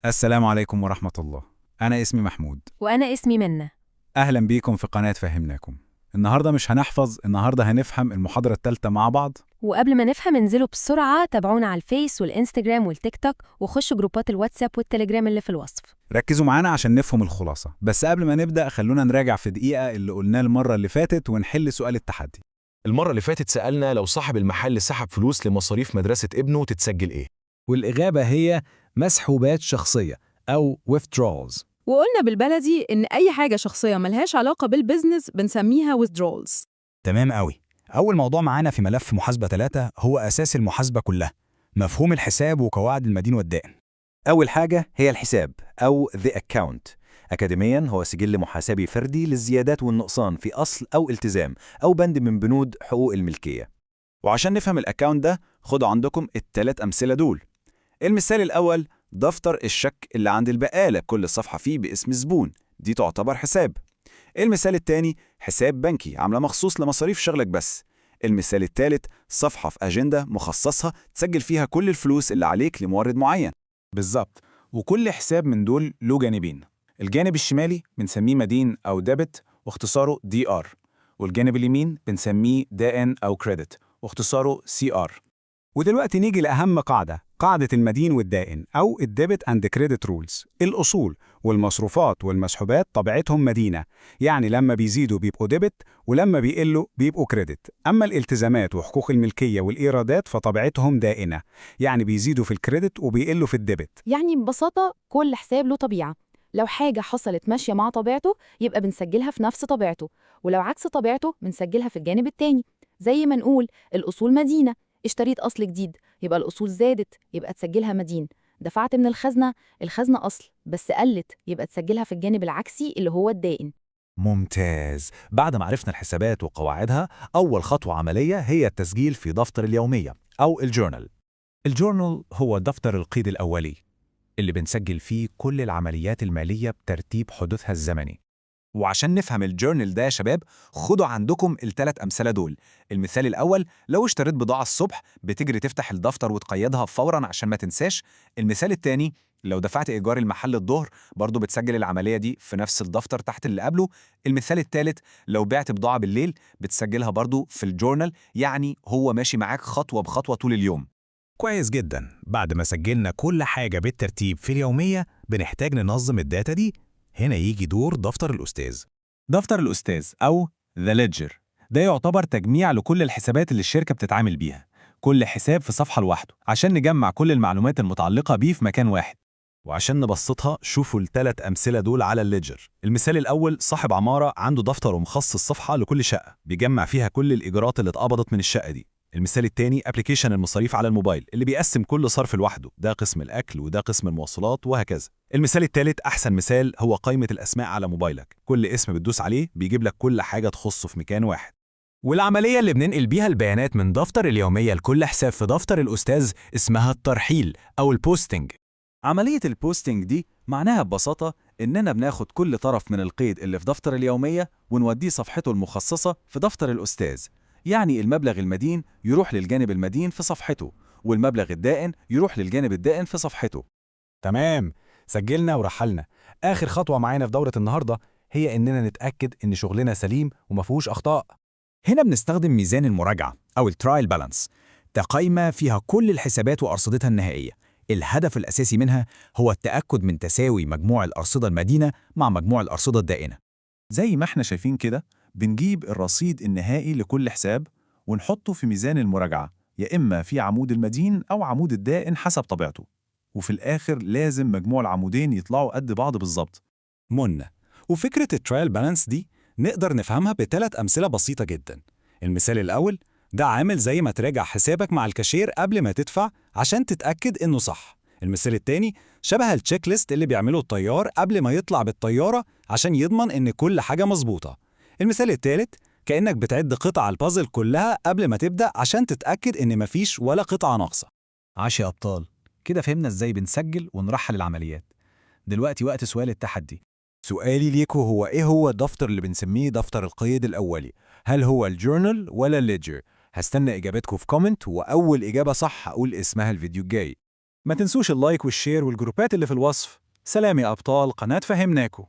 السلام عليكم ورحمة الله. أنا اسمي محمود. وأنا اسمي منة. أهلا بيكم في قناة فهمناكم. النهاردة مش هنحفظ، النهاردة هنفهم المحاضرة الثالثة مع بعض. وقبل ما نفهم، انزلوا بسرعة تابعونا على الفيس والإنستجرام والتيك توك، وخشوا جروبات الواتساب والتليجرام اللي في الوصف. ركزوا معانا عشان نفهم الخلاصة. بس قبل ما نبدأ خلونا نراجع في دقيقة اللي قلناه المرة اللي فاتت ونحل سؤال التحدي. المرة اللي فاتت سألنا لو صاحب المحل سحب فلوس لمصاريف مدرسة ابنه تتسجل إيه؟ والإجابة هي مسحوبات شخصية أو withdrawals. وقلنا بالبلدي إن أي حاجة شخصية ملهاش علاقة بال business بنسميها withdrawals. تمام قوي. أول موضوع معانا في ملف محاسبة 3 هو أساس المحاسبة كلها، مفهوم الحساب وقواعد المدين والدائن. أول حاجة هي الحساب أو The Account. أكاديمياً هو سجل محاسبي فردي للزيادات والنقصان في أصل أو التزام أو بند من بنود حقوق الملكية. وعشان نفهم ال account ده، خدوا عندكم الثلاث أمثلة دول. المثال الأول، دفتر الشك اللي عند البقالة، كل صفحة فيه باسم زبون، دي تعتبر حساب. المثال الثاني، حساب بنكي عامله مخصوص لمصاريف شغلك بس. المثال الثالث، صفحة في أجندة مخصصها تسجل فيها كل الفلوس اللي عليك لمورد معين. بالظبط، وكل حساب من دول له جانبين. الجانب الشمالي بنسميه مدين أو debit واختصاره DR، والجانب اليمين بنسميه دائن أو credit واختصاره CR. ودلوقتي نيجي لأهم قاعدة، قاعدة المدين والدائن أو ال debit and credit rules. الأصول والمصروفات والمسحوبات طبيعتهم مدينة، يعني لما بيزيدوا بيبقوا debit ولما بيقلوا بيبقوا credit. أما الالتزامات وحقوق الملكية والإيرادات فطبيعتهم دائنة، يعني بيزيدوا في ال credit وبيقلوا في ال debit. يعني ببساطة كل حساب له طبيعة، لو حاجة حصلت ماشية مع طبيعته يبقى بنسجلها في نفس طبيعته، ولو عكس طبيعته بنسجلها في الجانب التاني. زي ما نقول الأصول مدينة، اشتريت أصل جديد يبقى الأصول زادت يبقى تسجلها مدين، دفعت من الخزنة، الخزنة أصل بس قلت يبقى تسجلها في الجانب العكسي اللي هو الدائن. ممتاز. بعد ما عرفنا الحسابات وقواعدها، أول خطوة عملية هي التسجيل في دفتر اليومية أو ال journal. ال journal هو دفتر القيد الأولي اللي بنسجل فيه كل العمليات المالية بترتيب حدوثها الزمني. وعشان نفهم ال journal ده يا شباب، خدوا عندكم الثلاث أمثلة دول. المثال الأول، لو اشتريت بضاعة الصبح بتجري تفتح الدفتر وتقيدها فورا عشان ما تنساش. المثال الثاني، لو دفعت إيجار المحل الظهر برضه بتسجل العملية دي في نفس الدفتر تحت اللي قبله. المثال الثالث، لو بعت بضاعة بالليل بتسجلها برضه في ال journal، يعني هو ماشي معاك خطوة بخطوة طول اليوم. كويس جدا. بعد ما سجلنا كل حاجة بالترتيب في اليومية، بنحتاج ننظم ال data دي. هنا يجي دور دفتر الأستاذ. دفتر الأستاذ أو The Ledger ده يعتبر تجميع لكل الحسابات اللي الشركة بتتعامل بيها، كل حساب في صفحة لوحده عشان نجمع كل المعلومات المتعلقة بيه في مكان واحد. وعشان نبسطها، شوفوا الثلاث أمثلة دول على ال ledger. المثال الأول، صاحب عمارة عنده دفتر ومخصص صفحة لكل شقة بيجمع فيها كل الإيجارات اللي اتقبضت من الشقة دي. المثال الثاني، application المصاريف على الموبايل اللي بيقسم كل صرف لوحده، ده قسم الأكل وده قسم المواصلات وهكذا. المثال الثالث، أحسن مثال، هو قائمة الأسماء على موبايلك، كل اسم بتدوس عليه بيجيب لك كل حاجة تخصه في مكان واحد. والعملية اللي بننقل بيها البيانات من دفتر اليومية لكل حساب في دفتر الأستاذ اسمها الترحيل أو ال posting. عملية ال posting دي معناها ببساطة إننا بناخد كل طرف من القيد اللي في دفتر اليومية ونوديه صفحته المخصصة في دفتر الأستاذ. يعني المبلغ المدين يروح للجانب المدين في صفحته، والمبلغ الدائن يروح للجانب الدائن في صفحته. تمام، سجلنا ورحلنا. آخر خطوة معانا في دورة النهاردة هي إننا نتأكد إن شغلنا سليم وما فيهوش أخطاء. هنا بنستخدم ميزان المراجعة أو ال trial balance. ده قايمة فيها كل الحسابات وأرصدتها النهائية. الهدف الأساسي منها هو التأكد من تساوي مجموع الأرصدة المدينة مع مجموع الأرصدة الدائنة. زي ما احنا شايفين كده، بنجيب الرصيد النهائي لكل حساب ونحطه في ميزان المراجعة، يا إما في عمود المدين أو عمود الدائن حسب طبيعته، وفي الآخر لازم مجموع العمودين يطلعوا قد بعض بالظبط. منة. وفكرة ال trial balance دي نقدر نفهمها بثلاث أمثلة بسيطة جدا. المثال الأول، ده عامل زي ما تراجع حسابك مع الكاشير قبل ما تدفع عشان تتأكد إنه صح. المثال التاني، شبه ال checklist اللي بيعمله الطيار قبل ما يطلع بالطيارة عشان يضمن إن كل حاجة مظبوطة. المثال التالت، كأنك بتعد قطع البازل كلها قبل ما تبدأ عشان تتأكد إن مفيش ولا قطعة ناقصة. عاش يا أبطال، كده فهمنا إزاي بنسجل ونرحل العمليات. دلوقتي وقت سؤال التحدي. سؤالي ليكو هو إيه هو الدفتر اللي بنسميه دفتر القيد الأولي؟ هل هو ال journal ولا ال ledger؟ هستنى إجابتكم في comment، وأول إجابة صح هقول اسمها الفيديو الجاي. ما تنسوش ال like وال share والجروبات اللي في الوصف. سلام يا أبطال قناة فهمناكو.